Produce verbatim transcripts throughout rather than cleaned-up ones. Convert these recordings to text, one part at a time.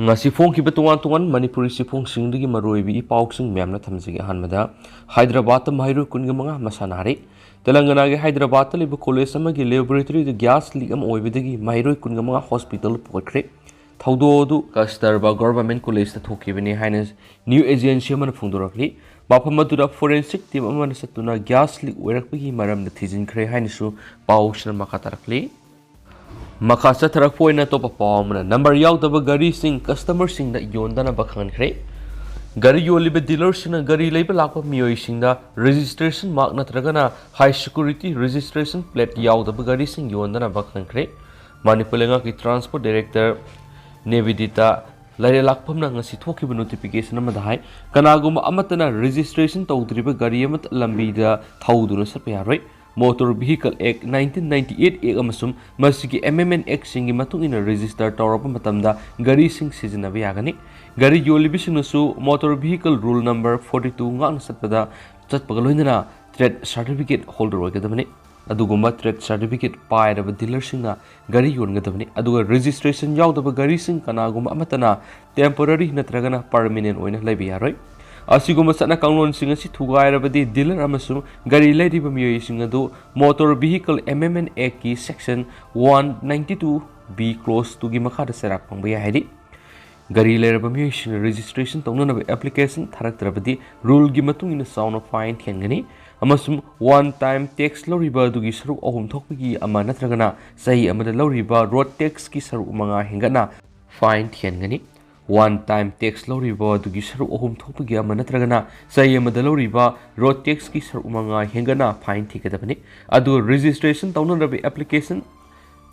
ꯉꯁꯤ ꯐꯣꯡꯈꯤꯕ ꯇꯣꯉꯥꯟ ꯇꯣꯉꯥꯟ ꯃꯅꯤꯄꯨꯔꯤ ꯆꯦꯐꯣꯡꯁꯤꯡꯗꯒꯤ ꯃꯔꯨꯑꯣꯏꯕ ꯏ ꯄꯥꯎꯁꯤꯡ ꯃꯌꯥꯝꯅ ꯊꯝꯖꯒꯦ꯫ ꯑꯍꯥꯟꯕꯗ, ꯍꯥꯏꯗ꯭ꯔꯕꯥꯗꯇ ꯃꯍꯩꯔꯣꯏ ꯀꯨꯟꯒ ꯃꯉꯥ ꯃꯁꯥ ꯅꯥꯔꯦ꯫ ꯇꯦꯂꯪꯒꯅꯥꯒꯤ ꯍꯥꯏꯗ꯭ꯔꯕꯥꯗꯇ ꯂꯩꯕ ꯀꯣꯂꯦꯖ ꯑꯃꯒꯤ ꯂꯦꯕꯣꯔꯦꯇꯔꯤꯗ ꯒ꯭ꯌꯥꯁ ꯂꯤꯛ ꯑꯃ ꯑꯣꯏꯕꯗꯒꯤ ꯃꯍꯩꯔꯣꯏ ꯀꯨꯟꯒ ꯃꯉꯥ ꯍꯣꯁꯄꯤꯇꯥꯜꯗ ꯄꯨꯈꯠꯈ꯭ꯔꯦ꯫ ꯊꯧꯗꯣꯛ ꯑꯗꯨ ꯀꯁꯇꯔꯕꯥ ꯒꯣꯔꯚꯔꯃꯦꯟ ꯀꯣꯂꯦꯖꯇ ꯊꯣꯛꯈꯤꯕꯅꯤ ꯍꯥꯏꯅ ꯅ꯭ꯌꯨ ꯑꯦꯖꯦꯟꯁꯤ ꯑꯃꯅ ꯐꯣꯡꯗꯣꯔꯛꯂꯤ꯫ ꯃꯐꯝ ꯑꯗꯨꯗ ꯐꯣꯔꯦꯟꯁꯤꯛ ꯇꯤꯝ ꯑꯃꯅ ꯆꯠꯇꯨꯅ ꯒ꯭ꯌꯥꯁ ꯂꯤꯛ ꯑꯣꯏꯔꯛꯄꯒꯤ ꯃꯔꯝꯗ ꯊꯤꯖꯤꯟꯈ꯭ꯔꯦ ꯍꯥꯏꯅꯁꯨ ꯄꯥꯎꯁꯤꯅ ꯃꯈꯥ ꯇꯥꯔꯛꯂꯤ꯫ ꯃꯈꯥ ꯆꯠꯊꯔꯛꯄ ꯑꯣꯏꯅ ꯑꯇꯣꯞꯄ ꯄꯥꯎ ꯑꯃꯅ, ꯅꯝꯕꯔ ꯌꯥꯎꯗꯕ ꯒꯥꯔꯤꯁꯤꯡ ꯀꯁꯇꯃꯔꯁꯤꯡꯗ ꯌꯣꯟꯗꯅꯕ ꯈꯪꯍꯟꯈ꯭ꯔꯦ꯫ ꯒꯥꯔꯤ ꯌꯣꯜꯂꯤꯕ ꯗꯤꯂꯔꯁꯤꯡꯅ ꯒꯥꯔꯤ ꯂꯩꯕ ꯂꯥꯛꯄ ꯃꯤꯑꯣꯏꯁꯤꯡꯗ ꯔꯦꯖꯤꯁꯇ꯭ꯔꯦꯁꯟ ꯃꯥꯔꯛ ꯅꯠꯇ꯭ꯔꯒꯅ ꯍꯥꯏ ꯁꯦꯀ꯭ꯌꯨꯔꯤꯇꯤ ꯔꯦꯖꯤꯁꯇ꯭ꯔꯦꯁꯟ ꯄ꯭ꯂꯦꯠ ꯌꯥꯎꯗꯕ ꯒꯥꯔꯤꯁꯤꯡ ꯌꯣꯟꯗꯅꯕ ꯈꯪꯍꯟꯈ꯭ꯔꯦ꯫ ꯃꯅꯤꯄꯨꯔ ꯂꯩꯉꯥꯛꯀꯤ ꯇ꯭ꯔꯥꯟꯁꯄꯣꯔꯠ ꯗꯥꯏꯔꯦꯛꯇꯔ ꯅꯦꯕꯤꯗꯤꯇꯥ ꯂꯥꯏꯔꯦꯂꯥꯛꯐꯝꯅ ꯉꯁꯤ ꯊꯣꯛꯈꯤꯕ ꯅꯣꯇꯤꯐꯤꯀꯦꯁꯟ ꯑꯃꯗ ꯍꯥꯏ, ꯀꯅꯥꯒꯨꯝꯕ ꯑꯃꯠꯇꯅ ꯔꯦꯖꯤꯁꯇ꯭ꯔꯦꯁꯟ ꯇꯧꯗ꯭ꯔꯤꯕ ꯒꯥꯔꯤ ꯑꯃꯠꯇ ꯂꯝꯕꯤꯗ ꯊꯧꯗꯨꯅ ꯆꯠꯄ ꯌꯥꯔꯣꯏ꯫ ꯃꯣꯇꯣꯔ ꯚꯤꯍꯤꯀꯜ ꯑꯦꯛ ꯅꯥꯏꯟꯇꯤꯟ ꯅꯥꯏꯟꯇꯤ ꯑꯦꯠ ꯑꯦꯛ ꯑꯃꯁꯨꯡ ꯃꯁꯤꯒꯤ ꯑꯦꯃꯦꯟꯃꯦꯟ ꯑꯦꯛꯁꯤꯡꯒꯤ ꯃꯇꯨꯡ ꯏꯟꯅ ꯔꯦꯖꯤꯁꯇꯔ ꯇꯧꯔꯕ ꯃꯇꯝꯗ ꯒꯥꯔꯤꯁꯤꯡ ꯁꯤꯖꯤꯟꯅꯕ ꯌꯥꯒꯅꯤ꯫ ꯒꯥꯔꯤ ꯌꯣꯜꯂꯤꯕꯁꯤꯡꯅꯁꯨ motor vehicle rule number forty two ꯉꯥꯛꯅ ꯆꯠꯄꯗ ꯆꯠꯄꯒ ꯂꯣꯏꯅꯅ ꯇ꯭ꯔꯦꯗ ꯁꯥꯔꯇꯤꯐꯤꯀꯦꯠ ꯍꯣꯜꯗꯔ ꯑꯣꯏꯒꯗꯕꯅꯤ꯫ ꯑꯗꯨꯒꯨꯝꯕ ꯇ꯭ꯔꯦꯗ ꯁꯥꯔꯇꯤꯐꯤꯀꯦꯠ ꯄꯥꯏꯔꯕ ꯗꯤꯂꯔꯁꯤꯡꯅ ꯒꯥꯔꯤ ꯌꯣꯟꯒꯗꯕꯅꯤ꯫ ꯑꯗꯨꯒ ꯔꯦꯖꯤꯁꯇ꯭ꯔꯦꯁꯟ ꯌꯥꯎꯗꯕ ꯒꯥꯔꯤꯁꯤꯡ ꯀꯅꯥꯒꯨꯝꯕ ꯑꯃꯠꯇꯅ ꯇꯦꯝꯄꯣꯔꯔꯤ ꯅꯠꯇ꯭ꯔꯒꯅ ꯄꯔꯃꯤꯅꯦꯟ ꯑꯣꯏꯅ ꯂꯩꯕ ꯌꯥꯔꯣꯏ꯫ ꯑꯁꯤꯒꯨꯝꯕ ꯆꯠꯅ ꯀꯥꯡꯂꯣꯟꯁꯤꯡ ꯑꯁꯤ ꯊꯨꯒꯥꯏꯔꯕꯗꯤ ꯗꯤꯂꯔ ꯑꯃꯁꯨꯡ ꯒꯥꯔꯤ ꯂꯩꯔꯤꯕ ꯃꯤꯑꯣꯏꯁꯤꯡ ꯑꯗꯨ ꯃꯣꯇꯣꯔ ꯚꯤꯍꯤꯀꯜ ꯑꯦꯃꯦꯟꯃꯦꯟ ꯑꯦꯛꯀꯤ section one ninety two B clause ꯇꯨꯒꯤ ꯃꯈꯥꯗ ꯆꯩꯔꯥꯛ ꯐꯪꯕ ꯌꯥꯏ ꯍꯥꯏꯔꯤ꯫ ꯒꯥꯔꯤ ꯂꯩꯔꯕ ꯃꯤꯑꯣꯏꯁꯤꯡꯅ ꯔꯦꯖꯤꯁꯇ꯭ꯔꯦꯁꯟ ꯇꯧꯅꯅꯕ ꯑꯦꯄ꯭ꯂꯤꯀꯦꯁꯟ ꯊꯥꯔꯛꯇ꯭ꯔꯕꯗꯤ ꯔꯨꯜꯒꯤ ꯃꯇꯨꯡ ꯏꯟꯅ ꯆꯥꯎꯅ ꯐꯥꯏꯟ ꯊꯤꯍꯟꯒꯅꯤ ꯑꯃꯁꯨꯡ ꯋꯥꯟ ꯇꯥꯏꯝ ꯇꯦꯛꯁ ꯂꯧꯔꯤꯕ ꯑꯗꯨꯒꯤ ꯁꯔꯨꯛ ꯑꯍꯨꯝ ꯊꯣꯛꯄꯒꯤ ꯑꯃ ꯅꯠꯇ꯭ꯔꯒꯅ ꯆꯍꯤ ꯑꯃꯗ ꯂꯧꯔꯤꯕ ꯔꯣꯗ ꯇꯦꯛꯁꯀꯤ ꯁꯔꯨꯛ ꯃꯉꯥ ꯍꯦꯟꯒꯠꯅ ꯐꯥꯏꯟ ꯊꯤꯍꯟꯒꯅꯤ꯫ ꯋꯥꯟ ꯇꯥꯏꯝ ꯇꯦꯛꯁ ꯂꯧꯔꯤꯕ ꯑꯗꯨꯒꯤ ꯁꯔꯨꯛ ꯑꯍꯨꯝ ꯊꯣꯛꯄꯒꯤ ꯑꯃ ꯅꯠꯇ꯭ꯔꯒꯅ ꯆꯍꯤ ꯑꯃꯗ ꯂꯧꯔꯤꯕ ꯔꯣꯗ ꯇꯦꯛꯁꯀꯤ ꯁꯔꯨꯛ ꯃꯉꯥ ꯍꯦꯟꯒꯠꯅ ꯐꯥꯏꯟ ꯊꯤꯒꯗꯕꯅꯤ꯫ ꯑꯗꯨꯒ ꯔꯦꯖꯤꯁꯇ꯭ꯔꯦꯁꯟ ꯇꯧꯅꯅꯕ ꯑꯦꯄ꯭ꯂꯤꯀꯦꯁꯟ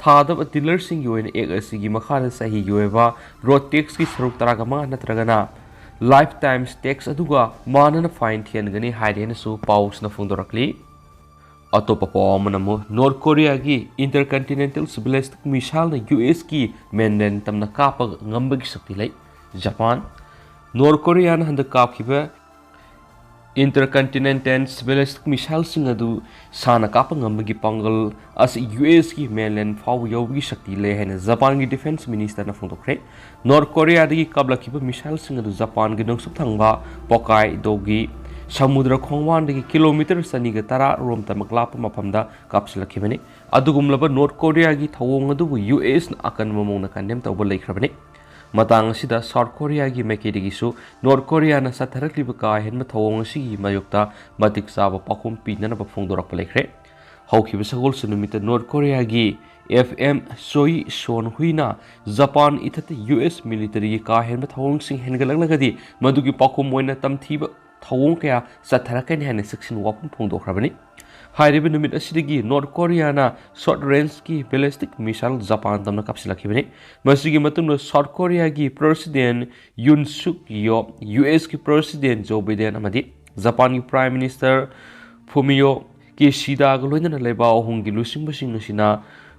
ꯊꯥꯗꯕ ꯗꯤꯂꯔꯁꯤꯡꯒꯤ ꯑꯣꯏꯅ ꯑꯦꯛ ꯑꯁꯤꯒꯤ ꯃꯈꯥꯗ ꯆꯍꯤꯒꯤ ꯑꯣꯏꯕ ꯔꯣꯗ ꯇꯦꯛꯁꯀꯤ ꯁꯔꯨꯛ ꯇꯔꯥꯒ ꯃꯉꯥ ꯅꯠꯇ꯭ꯔꯒꯅ ꯂꯥꯏꯐ ꯇꯥꯏꯝꯁ ꯇꯦꯛꯁ ꯑꯗꯨꯒ ꯃꯥꯟꯅꯅ ꯐꯥꯏꯟ ꯊꯤꯍꯟꯒꯅꯤ ꯍꯥꯏꯔꯦꯅꯁꯨ ꯄꯥꯎꯁꯤꯅ ꯐꯣꯡꯗꯣꯔꯛꯂꯤ꯫ ꯑꯇꯣꯞꯄ ꯄꯥꯎ ꯑꯃꯅ ꯑꯃꯨꯛ ꯅꯣꯔꯠ ꯀꯣꯔꯤꯌꯥꯒꯤ ꯏꯟꯇꯔꯀꯟꯇꯤꯅꯦꯟꯇꯦꯜ ꯕꯦꯂꯤꯁꯇꯤꯛ ꯃꯤꯁꯥꯏꯜꯅ ꯌꯨ ꯑꯦꯁꯀꯤ ꯃꯦꯟꯂꯦꯟ ꯇꯝꯅ ꯀꯥꯞꯄ ꯉꯝꯕꯒꯤ ꯁꯛꯇꯤ ꯂꯩ꯫ ꯖꯄꯥꯟ, ꯅꯣꯔꯠ ꯀꯣꯔꯤꯌꯥꯅ ꯍꯟꯗꯛ ꯀꯥꯞꯈꯤꯕ Intercontinental ballistic missileꯁꯤꯡ ꯑꯗꯨ ꯁꯥꯟꯅ ꯀꯥꯞꯄ ꯉꯝꯕꯒꯤ ꯄꯥꯡꯒꯜ ꯑꯁꯤ ꯌꯨ ꯑꯦꯁꯀꯤ mainland ꯐꯥꯎꯕ ꯌꯧꯕꯒꯤ ꯁꯛꯇꯤ ꯂꯩ ꯍꯥꯏꯅ ꯖꯄꯥꯟꯒꯤ defence ministerꯅ ꯐꯣꯡꯗꯣꯛꯈ꯭ꯔꯦ꯫ ꯅꯣꯔꯠ ꯀꯣꯔꯤꯌꯥꯗꯒꯤ ꯀꯥꯞꯂꯛꯈꯤꯕ missileꯁꯤꯡ ꯑꯗꯨ ꯖꯄꯥꯟꯒꯤ ꯅꯣꯡꯆꯨꯞ ꯊꯪꯕ ꯍꯣꯀꯥꯏꯗꯣꯒꯤ ꯁꯃꯨꯗ꯭ꯔ ꯈꯣꯡꯕꯥꯟꯗꯒꯤ ꯀꯤꯂꯣꯃꯤꯇꯔ ꯆꯅꯤꯒ ꯇꯔꯥ ꯔꯣꯝꯇꯃꯛ ꯂꯥꯞꯄ ꯃꯐꯝꯗ ꯀꯥꯞꯁꯤꯜꯂꯛꯈꯤꯕꯅꯤ꯫ ꯑꯗꯨꯒꯨꯝꯂꯕ ꯅꯣꯔꯠ ꯀꯣꯔꯤꯌꯥꯒꯤ ꯊꯧꯑꯣꯡ ꯑꯗꯨꯕꯨ ꯌꯨ ꯑꯦꯁꯅ ꯑꯀꯟꯕ ꯃꯑꯣꯡꯗ condemn ꯇꯧꯕ ꯂꯩꯈ꯭ꯔꯕꯅꯤ꯫ ꯃꯇꯥꯡ ꯑꯁꯤꯗ ꯁꯥꯎꯠ ꯀꯣꯔꯤꯌꯥꯒꯤ ꯃꯥꯏꯀꯩꯗꯒꯤꯁꯨ ꯅꯣꯔꯠ ꯀꯣꯔꯤꯌꯥꯅ ꯆꯠꯊꯔꯛꯂꯤꯕ ꯀꯥ ꯍꯦꯟꯕ ꯊꯧꯑꯣꯡ ꯑꯁꯤꯒꯤ ꯃꯥꯌꯣꯛꯇ ꯃꯇꯤꯛ ꯆꯥꯕ ꯄꯥꯎꯈꯨꯝ ꯄꯤꯅꯅꯕ ꯐꯣꯡꯗꯣꯔꯛꯄ ꯂꯩꯈ꯭ꯔꯦ꯫ ꯍꯧꯈꯤꯕ ꯁꯒꯣꯜꯁꯦꯟ ꯅꯨꯃꯤꯠꯇ ꯅꯣꯔꯠ ꯀꯣꯔꯤꯌꯥꯒꯤ ꯑꯦꯐ ꯑꯦꯝ ꯆꯣꯏ ꯁꯣꯟ ꯍꯨꯏꯅ ꯖꯄꯥꯟ ꯏꯊꯠꯇ ꯌꯨ ꯑꯦꯁ militaryꯒꯤ ꯀꯥ ꯍꯦꯟꯕ ꯊꯧꯑꯣꯡꯁꯤꯡ ꯍꯦꯟꯒꯠꯂꯛꯂꯒꯗꯤ ꯃꯗꯨꯒꯤ ꯄꯥꯎꯈꯨꯝ ꯑꯣꯏꯅ ꯇꯝꯊꯤꯕ ꯊꯧꯑꯣꯡ ꯀꯌꯥ ꯆꯠꯊꯔꯛꯀꯅꯤ ꯍꯥꯏꯅ ꯆꯦꯛꯁꯤꯟ ꯋꯥꯐꯝ ꯐꯣꯡꯗꯣꯛꯈ꯭ꯔꯕꯅꯤ꯫ ꯍꯥꯏꯔꯤꯕ ꯅꯨꯃꯤꯠ ꯑꯁꯤꯗꯒꯤ ꯅꯣꯔꯠ ꯀꯣꯔꯤꯌꯥꯅ short rangeꯀꯤ ballistic missile ꯖꯄꯥꯟ ꯇꯝꯅ ꯀꯥꯞꯁꯤꯜꯂꯛꯈꯤꯕꯅꯤ꯫ ꯃꯁꯤꯒꯤ ꯃꯇꯨꯡꯗ ꯁꯥꯎꯠ ꯀꯣꯔꯤꯌꯥꯒꯤ President Yoon Suk Yeol, U ꯑꯦꯁꯀꯤ President Joe Biden ꯑꯃꯗꯤ ꯖꯄꯥꯟꯒꯤ Prime Minister Fumio ꯀꯤꯁꯤꯗꯥꯒ ꯂꯣꯏꯅꯅ ꯂꯩꯕꯥꯛ ꯑꯍꯨꯝꯒꯤ ꯂꯨꯆꯤꯡꯕꯁꯤꯡ ꯑꯁꯤꯅ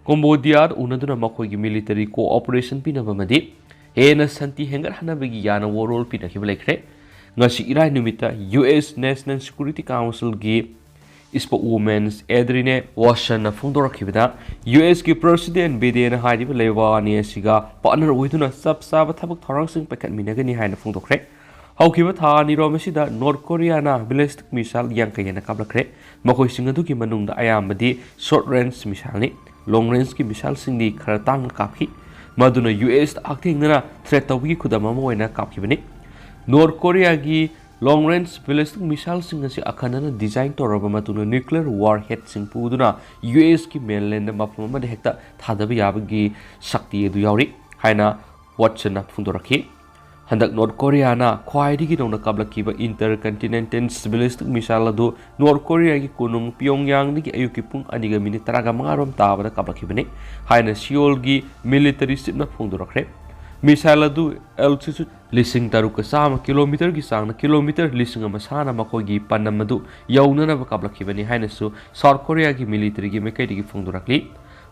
ꯀꯣꯝꯕꯣꯗꯤꯌꯥꯗ ꯎꯅꯗꯨꯅ ꯃꯈꯣꯏꯒꯤ military cooperation ꯄꯤꯅꯕ ꯑꯃꯗꯤ ꯍꯦꯟꯅ ꯁꯥꯟꯇꯤ ꯍꯦꯟꯒꯠꯍꯟꯅꯕꯒꯤ ꯌꯥꯅ ꯋꯥꯔꯣꯜ ꯄꯤꯅꯈꯤꯕ ꯂꯩꯈ꯭ꯔꯦ꯫ ꯉꯁꯤ ꯏꯔꯥꯏ ꯅꯨꯃꯤꯠꯇ ꯌꯨ ꯑꯦꯁ National Security Councilꯒꯤ spokeswoman Adrienne Watson ꯐꯣꯡꯗꯣꯔꯛꯈꯤꯕꯗ, ꯌꯨ ꯑꯦꯁꯀꯤ President Biden ꯍꯥꯏꯔꯤꯕ ꯂꯩꯕꯥꯛ ꯑꯅꯤ ꯑꯁꯤꯒ partner ꯑꯣꯏꯗꯨꯅ ꯆꯞ ꯆꯥꯕ ꯊꯕꯛ ꯊꯧꯔꯥꯡꯁꯤꯡ ꯄꯥꯏꯈꯠꯃꯤꯟꯅꯒꯅꯤ ꯍꯥꯏꯅ ꯐꯣꯡꯗꯣꯛꯈ꯭ꯔꯦ꯫ ꯍꯧꯈꯤꯕ ꯊꯥ ꯑꯅꯤꯔꯣꯝ ꯑꯁꯤꯗ ꯅꯣꯔꯠ ꯀꯣꯔꯤꯌꯥꯅ ballistic missile ꯌꯥꯡꯈꯩ ꯍꯦꯟꯅ ꯀꯥꯞꯂꯛꯈ꯭ꯔꯦ꯫ ꯃꯈꯣꯏꯁꯤꯡ ꯑꯗꯨꯒꯤ ꯃꯅꯨꯡꯗ ꯑꯌꯥꯝꯕꯗꯤ short range missileꯅꯤ꯫ Long rangeꯀꯤ missileꯁꯤꯡꯗꯤ ꯈꯔ ꯇꯥꯡꯅ ꯀꯥꯞꯈꯤ꯫ ꯃꯗꯨꯅ ꯌꯨ ꯑꯦꯁꯇ ꯍꯛꯊꯦꯡꯅꯅ threat ꯇꯧꯕꯒꯤ ꯈꯨꯗꯝ ꯑꯃ ꯑꯣꯏꯅ ꯀꯥꯞꯈꯤꯕꯅꯤ꯫ ꯅꯣꯔꯠ ꯀꯣꯔꯤꯌꯥꯒꯤ long range ballistic missileꯁꯤꯡ ꯑꯁꯤ ꯑꯈꯟꯅꯅ design ꯇꯧꯔꯕ ꯃꯇꯨꯡꯗ nuclear warheadꯁꯤꯡ ꯄꯨꯗꯨꯅ ꯌꯨ ꯑꯦꯁꯀꯤ mainlandꯗ ꯃꯐꯝ ꯑꯃꯗ ꯍꯦꯛꯇ ꯊꯥꯗꯕ ꯌꯥꯕꯒꯤ ꯁꯛꯇꯤ ꯑꯗꯨ ꯌꯥꯎꯔꯤ ꯍꯥꯏꯅ ꯋꯥꯠꯁꯟꯅ ꯐꯣꯡꯗꯣꯔꯛꯈꯤ꯫ ꯍꯟꯗꯛ ꯅꯣꯔꯠ ꯀꯣꯔꯤꯌꯥꯅ ꯈ꯭ꯋꯥꯏꯗꯒꯤ ꯅꯧꯅ ꯀꯥꯞꯂꯛꯈꯤꯕ intercontinental ballistic missile ꯑꯗꯨ ꯅꯣꯔꯠ ꯀꯣꯔꯤꯌꯥꯒꯤ ꯀꯣꯅꯨꯡ ꯄꯤꯌꯣꯡꯌꯥꯡꯗꯒꯤ ꯑꯌꯨꯛꯀꯤ ꯄꯨꯡ ꯑꯅꯤꯒ ꯃꯤꯅꯤꯠ ꯇꯔꯥꯒ ꯃꯉꯥ ꯔꯣꯝ ꯇꯥꯕꯗ ꯀꯥꯞꯂꯛꯈꯤꯕꯅꯤ ꯍꯥꯏꯅ ꯁꯤꯑꯣꯜꯒꯤ military chiefꯅ ꯐꯣꯡꯗꯣꯔꯛꯈ꯭ꯔꯦ꯫ Missile ꯑꯗꯨ altitude ꯂꯤꯁꯤꯡ ꯇꯔꯨꯛꯀ ꯆꯥꯝꯃ kilometerꯒꯤ ꯆꯥꯡꯅ kilometer ꯂꯤꯁꯤꯡ ꯑꯃ ꯁꯥꯅ ꯃꯈꯣꯏꯒꯤ ꯄꯥꯟꯗꯝ ꯑꯗꯨ ꯌꯧꯅꯅꯕ ꯀꯥꯞꯂꯛꯈꯤꯕꯅꯤ ꯍꯥꯏꯅꯁꯨ ꯁꯥꯎꯠ ꯀꯣꯔꯤꯌꯥꯒꯤ militaryꯒꯤ ꯃꯥꯏꯀꯩꯗꯒꯤ ꯐꯣꯡꯗꯣꯔꯛꯂꯤ꯫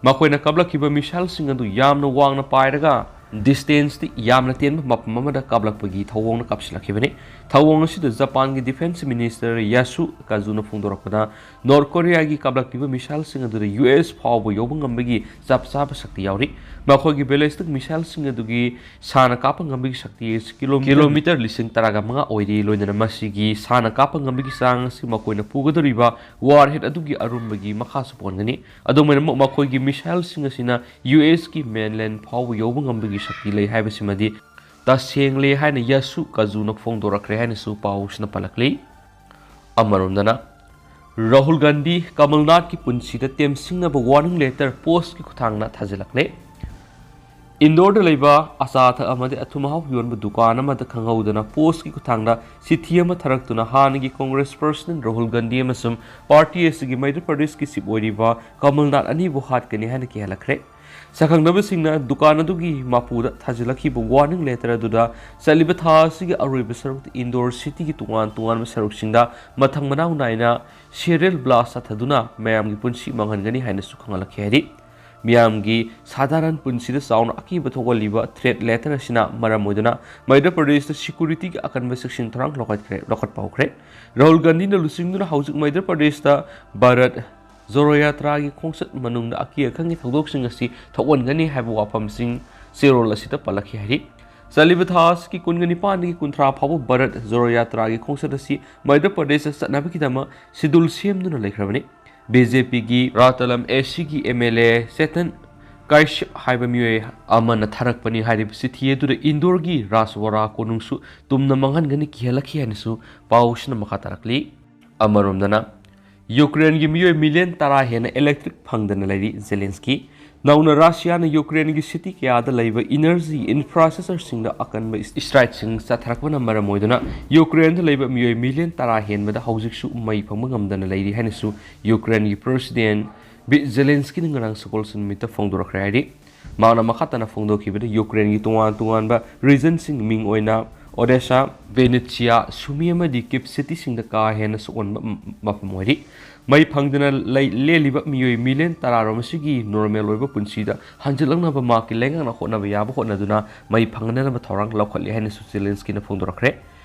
ꯃꯈꯣꯏꯅ ꯀꯥꯞꯂꯛꯈꯤꯕ missileꯁꯤꯡ ꯑꯗꯨ ꯌꯥꯝꯅ ꯋꯥꯡꯅ ꯄꯥꯏꯔꯒ ꯗꯤꯁꯇꯦꯟꯁꯇꯤ ꯌꯥꯝꯅ ꯇꯦꯟꯕ ꯃꯐꯝ ꯑꯃꯗ ꯀꯥꯞꯂꯛꯄꯒꯤ ꯊꯧꯑꯣꯡꯅ ꯀꯥꯞꯁꯤꯜꯂꯛꯈꯤꯕꯅꯤ꯫ ꯊꯧꯑꯣꯡ ꯑꯁꯤꯗ ꯖꯄꯥꯟꯒꯤ ꯗꯤꯐꯦꯟꯁ ꯃꯤꯅꯤꯁꯇꯔ ꯌꯥꯁꯨ ꯀꯥꯖꯨꯅ ꯐꯣꯡꯗꯣꯔꯛꯄꯗ, ꯅꯣꯔꯠ ꯀꯣꯔꯤꯌꯥꯒꯤ ꯀꯥꯞꯂꯛꯂꯤꯕ ꯃꯤꯁꯥꯏꯜꯁꯤꯡ ꯑꯗꯨꯗ ꯌꯨ ꯑꯦꯁ ꯐꯥꯎꯕ ꯌꯧꯕ ꯉꯝꯕꯒꯤ ꯆꯞ ꯆꯥꯕ ꯁꯛꯇꯤ ꯌꯥꯎꯔꯤ꯫ ꯃꯈꯣꯏꯒꯤ ꯕꯦꯂꯤꯁꯇꯤꯛ ꯃꯤꯁꯥꯏꯜꯁꯤꯡ ꯑꯗꯨꯒꯤ ꯁꯥꯅ ꯀꯥꯞꯄ ꯉꯝꯕꯒꯤ ꯁꯛꯇꯤ ꯑꯁꯤ ꯀꯤꯂꯣꯃꯤꯇꯔ, ꯀꯤꯂꯣꯃꯤꯇꯔ ꯂꯤꯁꯤꯡ ꯇꯔꯥꯒ ꯃꯉꯥ ꯑꯣꯏꯔꯤ꯫ ꯂꯣꯏꯅꯅ ꯃꯁꯤꯒꯤ ꯁꯥꯅ ꯀꯥꯞꯄ ꯉꯝꯕꯒꯤ ꯆꯥꯡ ꯑꯁꯤ ꯃꯈꯣꯏꯅ ꯄꯨꯒꯗꯧꯔꯤꯕ ꯋꯥꯔꯍꯦꯗ ꯑꯗꯨꯒꯤ ꯑꯔꯨꯝꯕꯒꯤ ꯃꯈꯥꯁꯨ ꯄꯣꯟꯒꯅꯤ꯫ ꯑꯗꯨꯝ ꯑꯣꯏꯅꯃꯛ, ꯃꯈꯣꯏꯒꯤ ꯃꯤꯁꯥꯏꯜꯁꯤꯡ ꯑꯁꯤꯅ ꯌꯨ ꯑꯦꯁꯀꯤ ꯃꯦꯟꯂꯦꯟ ꯐꯥꯎꯕ ꯌꯧꯕ ꯉꯝꯕꯒꯤ ꯁꯛꯇꯤ ꯂꯩ ꯍꯥꯏꯕꯁꯤꯃꯗꯤ ꯇꯁꯦꯡꯂꯦ ꯍꯥꯏꯅ ꯌꯥꯁꯨ ꯀꯥꯖꯨꯅ ꯐꯣꯡꯗꯣꯔꯛꯈ꯭ꯔꯦ ꯍꯥꯏꯅꯁꯨ ꯄꯥꯎꯁꯤꯅ ꯄꯜꯂꯛꯂꯤ꯫ ꯑꯃꯔꯣꯝꯗꯅ, ꯔꯥꯍꯨꯜ ꯒꯥꯟꯙꯤ ꯀꯃꯜꯅꯥꯊꯀꯤ ꯄꯨꯟꯁꯤꯗ ꯇꯦꯝꯁꯤꯡꯅꯕ ꯋꯥꯔꯅꯤꯡ ꯂꯦꯇꯔ ꯄꯣꯁꯀꯤ ꯈꯨꯠꯊꯥꯡꯗ ꯊꯥꯖꯤꯜꯂꯛꯂꯦ꯫ ꯏꯟꯗꯣꯔꯗ ꯂꯩꯕ ꯑꯆꯥ ꯑꯊꯛ ꯑꯃꯗꯤ ꯑꯊꯨꯝ ꯑꯍꯥꯎ ꯌꯣꯟꯕ ꯗꯨꯀꯥꯟ ꯑꯃꯗ ꯈꯪꯍꯧꯗꯅ ꯄꯣꯁꯀꯤ ꯈꯨꯠꯊꯥꯡꯗ ꯆꯤꯊꯤ ꯑꯃ ꯊꯥꯔꯛꯇꯨꯅ ꯍꯥꯟꯅꯒꯤ ꯀꯣꯡꯒ꯭ꯔꯦꯁ ꯄ꯭ꯔꯁꯤꯗꯦꯟꯠ ꯔꯥꯍꯨꯜ ꯒꯥꯟꯙꯤ ꯑꯃꯁꯨꯡ ꯄꯥꯔꯇꯤ ꯑꯁꯤꯒꯤ ꯃꯙ꯭ꯌ ꯄ꯭ꯔꯗꯦꯁꯀꯤ ꯆꯤꯐ ꯑꯣꯏꯔꯤꯕ ꯀꯃꯜꯅꯥꯊ ꯑꯅꯤꯕꯨ ꯍꯥꯠꯀꯅꯤ ꯍꯥꯏꯅ ꯀꯤꯍꯜꯂꯛꯈ꯭ꯔꯦ꯫ ꯁꯛꯈꯪꯅꯕꯁꯤꯡꯅ ꯗꯨꯀꯥꯟ ꯑꯗꯨꯒꯤ ꯃꯄꯨꯗ ꯊꯥꯖꯤꯜꯂꯛꯈꯤꯕ ꯋꯥꯔꯅꯤꯡ ꯂꯦꯇꯔ ꯑꯗꯨꯗ ꯆꯠꯂꯤꯕ ꯊꯥ ꯑꯁꯤꯒꯤ ꯑꯔꯣꯏꯕ ꯁꯔꯨꯛꯇ ꯏꯟꯗꯣꯔ ꯁꯤꯇꯤꯒꯤ ꯇꯣꯉꯥꯟ ꯇꯣꯉꯥꯟꯕ ꯁꯔꯨꯛꯁꯤꯡꯗ ꯃꯊꯪ ꯃꯅꯥꯎ ꯅꯥꯏꯅ ꯁꯦꯔꯤꯌꯦꯜ ꯕ꯭ꯂꯥꯁ ꯆꯠꯊꯗꯨꯅ ꯃꯌꯥꯝꯒꯤ ꯄꯨꯟꯁꯤ ꯃꯥꯡꯍꯟꯒꯅꯤ ꯍꯥꯏꯅꯁꯨ ꯈꯪꯍꯜꯂꯛꯈꯤ꯫ ꯍꯥꯏꯗꯤ, ꯃꯤꯌꯥꯝꯒꯤ ꯁꯥꯙꯥꯔꯟ ꯄꯨꯟꯁꯤꯗ ꯆꯥꯎꯅ ꯑꯀꯤꯕ ꯊꯣꯛꯍꯜꯂꯤꯕ ꯊ꯭ꯔꯦꯠ ꯂꯦꯇꯔ ꯑꯁꯤꯅ ꯃꯔꯝ ꯑꯣꯏꯗꯨꯅ ꯃꯙ꯭ꯌ ꯄ꯭ꯔꯗꯦꯁꯇ ꯁꯦꯀ꯭ꯌꯨꯔꯤꯇꯤꯒꯤ ꯑꯀꯟꯕ ꯆꯦꯛꯁꯤꯟ ꯊꯧꯔꯥꯡ ꯂꯧꯈꯠꯈ꯭ꯔꯦ, ꯂꯧꯈꯠꯄ ꯍꯧꯈ꯭ꯔꯦ꯫ ꯔꯥꯍꯨꯜ ꯒꯥꯟꯙꯤꯅ ꯂꯨꯆꯤꯡꯗꯨꯅ ꯍꯧꯖꯤꯛ ꯃꯙ꯭ꯌ ꯄ꯭ꯔꯗꯦꯁꯇ ꯚꯥꯔꯠ ꯖꯣꯔꯣ ꯌꯥꯇ꯭ꯔꯥꯒꯤ ꯈꯣꯡꯆꯠ ꯃꯅꯨꯡꯗ ꯑꯀꯤ ꯑꯈꯪꯒꯤ ꯊꯧꯗꯣꯛꯁꯤꯡ ꯑꯁꯤ ꯊꯣꯛꯍꯟꯒꯅꯤ ꯍꯥꯏꯕ ꯋꯥꯐꯝꯁꯤꯡ ꯆꯦꯔꯣꯜ ꯑꯁꯤꯗ ꯄꯜꯂꯛꯈꯤ ꯍꯥꯏꯔꯤ꯫ ꯆꯠꯂꯤꯕ ꯊꯥ ꯑꯁꯤꯒꯤ ꯀꯨꯟꯒ ꯅꯤꯄꯥꯟꯗꯒꯤ ꯀꯨꯟꯊ꯭ꯔꯥ ꯐꯥꯎꯕ ꯚꯥꯔꯠ ꯖꯣꯔꯣ ꯌꯥꯇ꯭ꯔꯥꯒꯤ ꯈꯣꯡꯆꯠ ꯑꯁꯤ ꯃꯙ꯭ꯌ ꯄ꯭ꯔꯗꯦꯁꯇ ꯆꯠꯅꯕꯒꯤꯗꯃꯛ ꯁꯤꯗꯨꯜ ꯁꯦꯝꯗꯨꯅ ꯂꯩꯈ꯭ꯔꯕꯅꯤ꯫ ꯕꯤ ꯖꯦ ꯄꯤꯒꯤ ꯔꯥꯇꯂꯝ ꯑꯦ ꯁꯤꯒꯤ ꯑꯦꯝ ꯑꯦꯜ ꯑꯦ ꯆꯦꯇꯟ ꯀꯥꯏꯁ꯭ꯌꯞ ꯍꯥꯏꯕ ꯃꯤꯑꯣꯏ ꯑꯃꯅ ꯊꯥꯔꯛꯄꯅꯤ ꯍꯥꯏꯔꯤꯕ ꯆꯤꯊꯤ ꯑꯗꯨꯗ ꯏꯟꯗꯣꯔꯒꯤ ꯔꯥꯖꯋꯥꯔꯥ ꯀꯣꯅꯨꯡꯁꯨ ꯇꯨꯝꯅ ꯃꯥꯡꯍꯟꯒꯅꯤ, ꯀꯤꯍꯜꯂꯛꯈꯤ ꯍꯥꯏꯅꯁꯨ ꯄꯥꯎꯁꯤꯅ ꯃꯈꯥ ꯇꯥꯔꯛꯂꯤ꯫ ꯑꯃꯔꯣꯝꯗꯅ, ꯌꯨꯀ꯭ꯔꯦꯟꯒꯤ ꯃꯤꯑꯣꯏ ꯃꯤꯂꯤꯌꯟ ꯇꯔꯥ ꯍꯦꯟꯅ ꯏꯂꯦꯛꯇ꯭ꯔꯤꯛ ꯐꯪꯗꯅ ꯂꯩꯔꯤ꯫ ꯖꯦꯂꯦꯟꯁꯀꯤ ꯅꯧꯅ ꯔꯁꯤꯌꯥꯅ ꯌꯨꯀ꯭ꯔꯦꯟꯒꯤ ꯁꯤꯇꯤ ꯀꯌꯥꯗ ꯂꯩꯕ ꯏꯅꯔꯖꯤ ꯏꯟꯐ꯭ꯔꯥꯁ꯭ꯇ꯭ꯔꯛꯆꯔꯁꯤꯡꯗ ꯑꯀꯟꯕ ꯏꯁꯇ꯭ꯔꯥꯏꯛꯁꯤꯡ ꯆꯠꯊꯔꯛꯄꯅ ꯃꯔꯝ ꯑꯣꯏꯗꯨꯅ ꯌꯨꯀ꯭ꯔꯦꯟꯗ ꯂꯩꯕ ꯃꯤꯑꯣꯏ ꯃꯤꯂꯤꯌꯟ ꯇꯔꯥ ꯍꯦꯟꯕꯗ ꯍꯧꯖꯤꯛꯁꯨ ꯃꯩ ꯐꯪꯕ ꯉꯝꯗꯅ ꯂꯩꯔꯤ ꯍꯥꯏꯅꯁꯨ ꯌꯨꯀ꯭ꯔꯦꯟꯒꯤ ꯄ꯭ꯔꯁꯤꯗꯦꯟꯠ ꯕꯤ ꯖꯦꯂꯦꯟꯁꯀꯤꯅ ꯉꯔꯥꯡ ꯁꯒꯣꯜꯁꯦꯟ ꯅꯨꯃꯤꯠꯇ ꯐꯣꯡꯗꯣꯔꯛꯈ꯭ꯔꯦ ꯍꯥꯏꯔꯤ꯫ ꯃꯍꯥꯛꯅ ꯃꯈꯥ ꯇꯥꯅ ꯐꯣꯡꯗꯣꯛꯈꯤꯕꯗ, ꯌꯨꯀ꯭ꯔꯦꯟꯒꯤ ꯇꯣꯉꯥꯟ ꯇꯣꯉꯥꯟꯕ ꯔꯤꯖꯟꯁꯤꯡ, ꯃꯤꯡ ꯑꯣꯏꯅ ꯑꯣꯗꯦꯁꯥ, ꯚꯦꯅꯦꯁꯤꯌꯥ, ꯁꯨꯃꯤ ꯑꯃꯗꯤ ꯀꯦꯞ ꯁꯤꯇꯤꯁꯤꯡꯗ ꯀꯥ ꯍꯦꯟꯅ ꯁꯣꯛꯍꯟꯕ ꯃ-, ꯃꯐꯝ ꯑꯣꯏꯔꯤ꯫ ꯃꯩ ꯐꯪꯗꯅ ꯂꯩ-, ꯂꯦꯜꯂꯤꯕ ꯃꯤꯑꯣꯏ ꯃꯤꯂꯤꯌꯟ ꯇꯔꯥꯔꯣꯝ ꯑꯁꯤꯒꯤ ꯅꯣꯔꯃꯦꯜ ꯑꯣꯏꯕ ꯄꯨꯟꯁꯤꯗ ꯍꯟꯖꯤꯜꯂꯛꯅꯕ ꯃꯍꯥꯛꯀꯤ ꯂꯩꯉꯥꯛꯅ ꯍꯣꯠꯅꯕ ꯌꯥꯕ ꯍꯣꯠꯅꯗꯨꯅ ꯃꯩ ꯐꯪꯍꯟꯅꯕ ꯊꯧꯔꯥꯡ ꯂꯧꯈꯠꯂꯤ ꯍꯥꯏꯅꯁꯨ ꯖꯦꯂꯦꯟꯁꯀꯤꯅ ꯐꯣꯡꯗꯣꯔꯛꯈ꯭ꯔꯦ꯫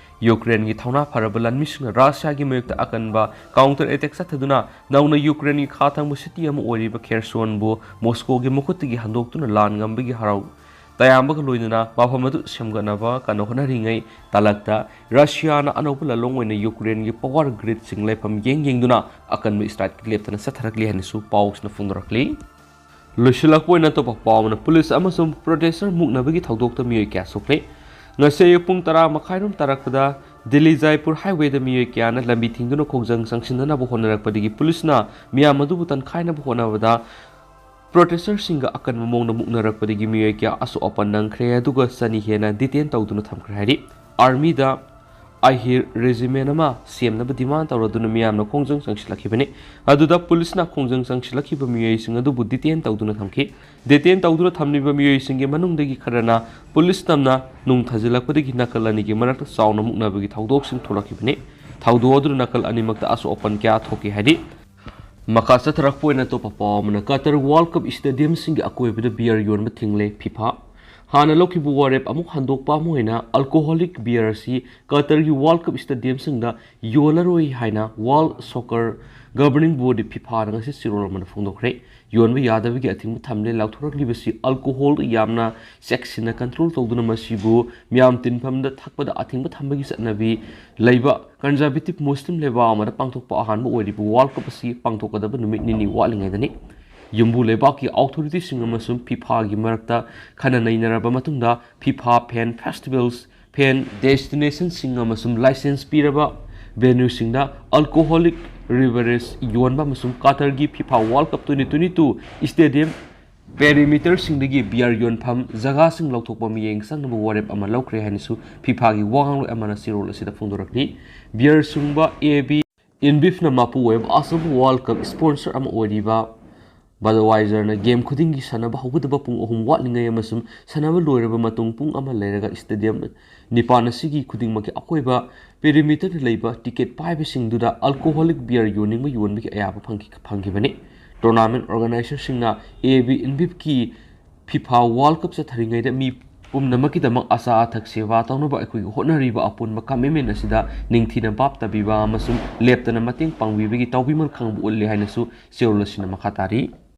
ꯌꯨꯀ꯭ꯔꯦꯟꯒꯤ ꯊꯧꯅꯥ ꯐꯔꯕ ꯂꯥꯟꯃꯤꯁꯤꯡꯅ ꯔꯁꯤꯌꯥꯒꯤ ꯃꯥꯌꯣꯛꯇ ꯑꯀꯟꯕ ꯀꯥꯎꯟꯇꯔ ꯑꯦꯇꯦꯛ ꯆꯠꯊꯗꯨꯅ ꯅꯧꯅ ꯌꯨꯀ꯭ꯔꯦꯟꯒꯤ ꯈꯥ ꯊꯪꯕ ꯁꯤꯇꯤ ꯑꯃ ꯑꯣꯏꯔꯤꯕ ꯈꯦꯔꯁꯣꯟꯕꯨ ꯃꯣꯁꯀꯣꯒꯤ ꯃꯈꯨꯠꯇꯒꯤ ꯍꯟꯗꯣꯛꯇꯨꯅ ꯂꯥꯟ ꯉꯝꯕꯒꯤ ꯍꯔꯥꯎ ꯇꯌꯥꯝꯕꯒ ꯂꯣꯏꯅꯅ ꯃꯐꯝ ꯑꯗꯨ ꯁꯦꯝꯒꯠꯅꯕ ꯀꯟꯅ ꯍꯣꯠꯅꯔꯤꯉꯩ ꯇꯥꯂꯛꯇ ꯔꯁꯤꯌꯥꯅ ꯑꯅꯧꯕ ꯂꯥꯂꯣꯡ ꯑꯣꯏꯅ ꯌꯨꯀ꯭ꯔꯦꯟꯒꯤ ꯄꯋꯥꯔ ꯒ꯭ꯔꯤꯗꯁꯤꯡ ꯂꯩꯐꯝ ꯌꯦꯡ ꯌꯦꯡꯗꯨꯅ ꯑꯀꯟꯕ ꯁ꯭ꯇ꯭ꯔꯥꯏꯛ ꯂꯦꯞꯇꯅ ꯆꯠꯊꯔꯛꯂꯤ ꯍꯥꯏꯅꯁꯨ ꯄꯥꯎꯁꯤꯅ ꯐꯣꯡꯗꯣꯔꯛꯂꯤ꯫ ꯂꯣꯏꯁꯤꯜꯂꯛꯄ ꯑꯣꯏꯅ ꯑꯇꯣꯞꯄ ꯄꯥꯎ ꯑꯃꯅ, ꯄꯨꯂꯤꯁ ꯑꯃꯁꯨꯡ ꯄ꯭ꯔꯣꯇꯦꯁꯇꯔ ꯃꯨꯛꯅꯕꯒꯤ ꯊꯧꯗꯣꯛꯇ ꯃꯤꯑꯣꯏ ꯀꯌꯥ ꯁꯣꯛꯂꯦ꯫ ꯉꯁꯤ ꯑꯌꯨꯛ ꯄꯨꯡ ꯇꯔꯥ ꯃꯈꯥꯏꯔꯣꯝ ꯇꯥꯔꯛꯄꯗ ꯗꯤꯜꯂꯤ ꯖꯥꯏꯄꯨꯔ ꯍꯥꯏꯋꯦꯗ ꯃꯤꯑꯣꯏ ꯀꯌꯥꯅ ꯂꯝꯕꯤ ꯊꯤꯡꯗꯨꯅ ꯈꯣꯡꯖꯪ ꯆꯪꯁꯤꯟꯅꯅꯕ ꯍꯣꯠꯅꯔꯛꯄꯗꯒꯤ ꯄꯨꯂꯤꯁꯅ ꯃꯤꯌꯥꯝ ꯑꯗꯨꯕꯨ ꯇꯟꯈꯥꯏꯅꯕ ꯍꯣꯠꯅꯕꯗ ꯄ꯭ꯔꯣꯇꯦꯁꯇꯔꯁꯤꯡꯒ ꯑꯀꯟꯕ ꯃꯑꯣꯡꯗ ꯃꯨꯛꯅꯔꯛꯄꯗꯒꯤ ꯃꯤꯑꯣꯏ ꯀꯌꯥ ꯑꯁꯣꯛ ꯑꯄꯟ ꯅꯪꯈ꯭ꯔꯦ, ꯑꯗꯨꯒ ꯆꯅꯤ ꯍꯦꯟꯅ ꯗꯤꯇꯦꯟ ꯇꯧꯗꯨꯅ ꯊꯝꯈ꯭ꯔꯦ ꯍꯥꯏꯔꯤ꯫ ꯑꯥꯔꯃꯤꯗ ꯑꯍꯤꯔ ꯔꯦꯖꯤꯃꯦꯟ ꯑꯃ ꯁꯦꯝꯅꯕ ꯗꯤꯃꯥꯟ ꯇꯧꯔꯗꯨꯅ ꯃꯤꯌꯥꯝꯅ ꯈꯣꯡꯖꯪ ꯆꯪꯁꯤꯜꯂꯛꯈꯤꯕꯅꯤ꯫ ꯑꯗꯨꯗ ꯄꯨꯂꯤꯁꯅ ꯈꯣꯡꯖꯪ ꯆꯪꯁꯤꯜꯂꯛꯈꯤꯕ ꯃꯤꯑꯣꯏꯁꯤꯡ ꯑꯗꯨꯕꯨ ꯗꯤꯇꯦꯟ ꯇꯧꯗꯨꯅ ꯊꯝꯈꯤ꯫ ꯗꯤꯇꯦꯟ ꯇꯧꯗꯨꯅ ꯊꯝꯂꯤꯕ ꯃꯤꯑꯣꯏꯁꯤꯡꯒꯤ ꯃꯅꯨꯡꯗꯒꯤ ꯈꯔꯅ ꯄꯨꯂꯤꯁ ꯇꯝꯅ ꯅꯨꯡ ꯊꯥꯖꯤꯜꯂꯛꯄꯗꯒꯤ ꯅꯥꯀꯜ ꯑꯅꯤꯒꯤ ꯃꯔꯛꯇ ꯆꯥꯎꯅ ꯃꯨꯛꯅꯕꯒꯤ ꯊꯧꯗꯣꯛꯁꯤꯡ ꯊꯣꯛꯂꯛꯈꯤꯕꯅꯤ꯫ ꯊꯧꯗꯣꯛ ꯑꯗꯨꯅ ꯅꯥꯀꯜ ꯑꯅꯤꯃꯛꯇ ꯑꯁꯣꯛ ꯑꯄꯟ ꯀꯌꯥ ꯊꯣꯛꯈꯤ ꯍꯥꯏꯔꯤ꯫ ꯃꯈꯥ ꯆꯠꯊꯔꯛꯄ ꯑꯣꯏꯅ ꯑꯇꯣꯞꯄ ꯄꯥꯎ ꯑꯃꯅ, ꯀꯇꯔ ꯋꯥꯔꯜ ꯀꯞ ꯁ꯭ꯇꯦꯗꯤꯌꯝꯁꯤꯡꯒꯤ ꯑꯀꯣꯏꯕꯗ ꯕꯤꯌꯔ ꯌꯣꯟꯕ ꯊꯤꯡꯂꯦ ꯐꯤꯐꯥ꯫ ꯍꯥꯟꯅ ꯂꯧꯈꯤꯕ ꯋꯥꯔꯦꯞ ꯑꯃꯨꯛ ꯍꯟꯗꯣꯛꯄ ꯑꯃ ꯑꯣꯏꯅ ꯑꯜꯀꯣꯍꯣꯂꯤꯛ ꯕꯤꯌꯔ ꯑꯁꯤ ꯀꯇꯔꯒꯤ ꯋꯥꯔꯜ ꯀꯞ ꯁ꯭ꯇꯦꯗꯤꯌꯝꯁꯤꯡꯗ ꯌꯣꯜꯂꯔꯣꯏ ꯍꯥꯏꯅ ꯋꯥꯔꯜ ꯁꯣꯀꯔ ꯒꯕꯔꯅꯤꯡ ꯕꯣꯔꯗ ꯐꯤꯐꯥꯅ ꯉꯁꯤ ꯆꯦꯔꯣꯜ ꯑꯃꯗ ꯐꯣꯡꯗꯣꯛꯈ꯭ꯔꯦ꯫ ꯌꯣꯟꯕ ꯌꯥꯗꯕꯒꯤ ꯑꯊꯤꯡꯕ ꯊꯝꯂꯦ ꯂꯥꯎꯊꯣꯔꯛꯂꯤꯕꯁꯤ ꯑꯜꯀꯣꯍꯣꯜꯗ ꯌꯥꯝꯅ ꯆꯦꯛꯁꯤꯟꯅ ꯀꯟꯇ꯭ꯔꯣꯜ ꯇꯧꯗꯨꯅ ꯃꯁꯤꯕꯨ ꯃꯤꯌꯥꯝ ꯇꯤꯟꯐꯝꯗ ꯊꯛꯄꯗ ꯑꯊꯤꯡꯕ ꯊꯝꯕꯒꯤ ꯆꯠꯅꯕꯤ ꯂꯩꯕ ꯀꯟꯖꯔꯕꯦꯇꯤꯚ ꯃꯨꯁꯂꯤꯝ ꯂꯩꯕꯥꯛ ꯑꯃꯗ ꯄꯥꯡꯊꯣꯛꯄ ꯑꯍꯥꯟꯕ ꯑꯣꯏꯔꯤꯕ ꯋꯥꯔꯜ ꯀꯞ ꯑꯁꯤ ꯄꯥꯡꯊꯣꯛꯀꯗꯕ ꯅꯨꯃꯤꯠ ꯅꯤꯅꯤ ꯋꯥꯠꯂꯤꯉꯩꯗꯅꯤ꯫ ꯌꯨꯝꯕꯨ ꯂꯩꯕꯥꯛꯀꯤ ꯑꯣꯊꯣꯔꯤꯇꯤꯁꯤꯡ ꯑꯃꯁꯨꯡ ꯐꯤꯐꯥꯒꯤ ꯃꯔꯛꯇ ꯈꯟꯅ ꯅꯩꯅꯔꯕ ꯃꯇꯨꯡꯗ ꯐꯤꯐꯥ ꯐꯦꯟ ꯐꯦꯁꯇꯤꯚꯦꯜꯁ, ꯐꯦꯟ ꯗꯦꯁꯇꯤꯅꯦꯁꯟꯁꯤꯡ ꯑꯃꯁꯨꯡ ꯂꯥꯏꯁꯦꯟꯁ ꯄꯤꯔꯕ ꯚꯦꯅ꯭ꯌꯨꯁꯤꯡꯗ ꯑꯜꯀꯣꯍꯣꯂꯤꯛ ꯕꯤꯚꯔꯦꯖ ꯌꯣꯟꯕ ꯑꯃꯁꯨꯡ ꯀꯇꯔꯒꯤ FIFA world cup twenty twenty two stadium ꯄꯦꯔꯤꯃꯤꯇꯔꯁꯤꯡꯗꯒꯤ ꯕꯤꯌꯔ ꯌꯣꯟꯐꯝ ꯖꯒꯥꯁꯤꯡ ꯂꯧꯊꯣꯛꯄ ꯃꯤꯠꯌꯦꯡ ꯆꯪꯅꯕ ꯋꯥꯔꯦꯞ ꯑꯃ ꯂꯧꯈ꯭ꯔꯦ ꯍꯥꯏꯅꯁꯨ ꯐꯤꯐꯥꯒꯤ ꯋꯥ ꯉꯥꯡꯂꯣꯏ ꯑꯃꯅ ꯆꯦꯔꯣꯜ ꯑꯁꯤꯗ ꯐꯣꯡꯗꯣꯔꯛꯂꯤ꯫ ꯕꯤꯌꯔ ꯁꯨꯡꯕ ꯑꯦ ꯕꯤ ꯏꯟꯕꯤꯐꯅ ꯃꯄꯨ ꯑꯣꯏꯕ ꯑꯆꯧꯕ ꯋꯥꯔꯜ ꯀꯞ ꯁ꯭ꯄꯣꯟꯁꯔ ꯑꯃ ꯑꯣꯏꯔꯤꯕ ꯕꯗꯋꯥꯏꯖꯔꯅ ꯒꯦꯝ ꯈꯨꯗꯤꯡꯒꯤ ꯁꯥꯟꯅꯕ ꯍꯧꯒꯗꯕ ꯄꯨꯡ ꯑꯍꯨꯝ ꯋꯥꯠꯂꯤꯉꯩ ꯑꯃꯁꯨꯡ ꯁꯥꯟꯅꯕ ꯂꯣꯏꯔꯕ ꯃꯇꯨꯡ ꯄꯨꯡ ꯑꯃ ꯂꯩꯔꯒ ꯁ꯭ꯇꯦꯗꯤꯌꯝ ꯅꯤꯄꯥꯟ ꯑꯁꯤꯒꯤ ꯈꯨꯗꯤꯡꯃꯛꯀꯤ ꯑꯀꯣꯏꯕ ꯄꯦꯔꯤꯃꯤꯇꯔꯗ ꯂꯩꯕ ꯇꯤꯀꯦꯠ ꯄꯥꯏꯕꯁꯤꯡꯗꯨꯗ alcoholic beer ꯌꯣꯟꯅꯤꯡꯕ ꯌꯣꯟꯕꯒꯤ ꯑꯌꯥꯕ ꯐꯪꯈꯤ-, ꯐꯪꯈꯤꯕꯅꯤ꯫ ꯇꯣꯔꯅꯥꯃꯦꯟ ꯑꯣꯔꯒꯅꯥꯏꯖꯔꯁꯤꯡꯅ ꯑꯦ ꯕꯤ ꯏꯟꯕꯤꯞꯀꯤ ꯐꯤꯐꯥ ꯋꯥꯔꯜ ꯀꯞ ꯆꯠꯊꯔꯤꯉꯩꯗ ꯃꯤ ꯄꯨꯝꯅꯃꯛꯀꯤꯗꯃꯛ ꯑꯆꯥ ꯑꯊꯛ ꯁꯦꯕꯥ ꯇꯧꯅꯕ ꯑꯩꯈꯣꯏꯒꯤ ꯍꯣꯠꯅꯔꯤꯕ ꯑꯄꯨꯟꯕ ꯀꯃꯤꯠꯃꯦꯟ ꯑꯁꯤꯗ ꯅꯤꯡꯊꯤꯅ ꯚꯥꯞ ꯇꯥꯕꯤꯕ ꯑꯃꯁꯨꯡ ꯂꯦꯞꯇꯅ ꯃꯇꯦꯡ ꯄꯥꯡꯕꯤꯕꯒꯤ ꯇꯥꯎꯕꯤꯃꯜ ꯈꯪꯕ ꯎꯠꯂꯦ ꯍꯥꯏꯅꯁꯨ ꯆꯦꯔꯣꯜ ꯑꯁꯤꯅ ꯃꯈꯥ ꯇꯥꯔꯤ꯫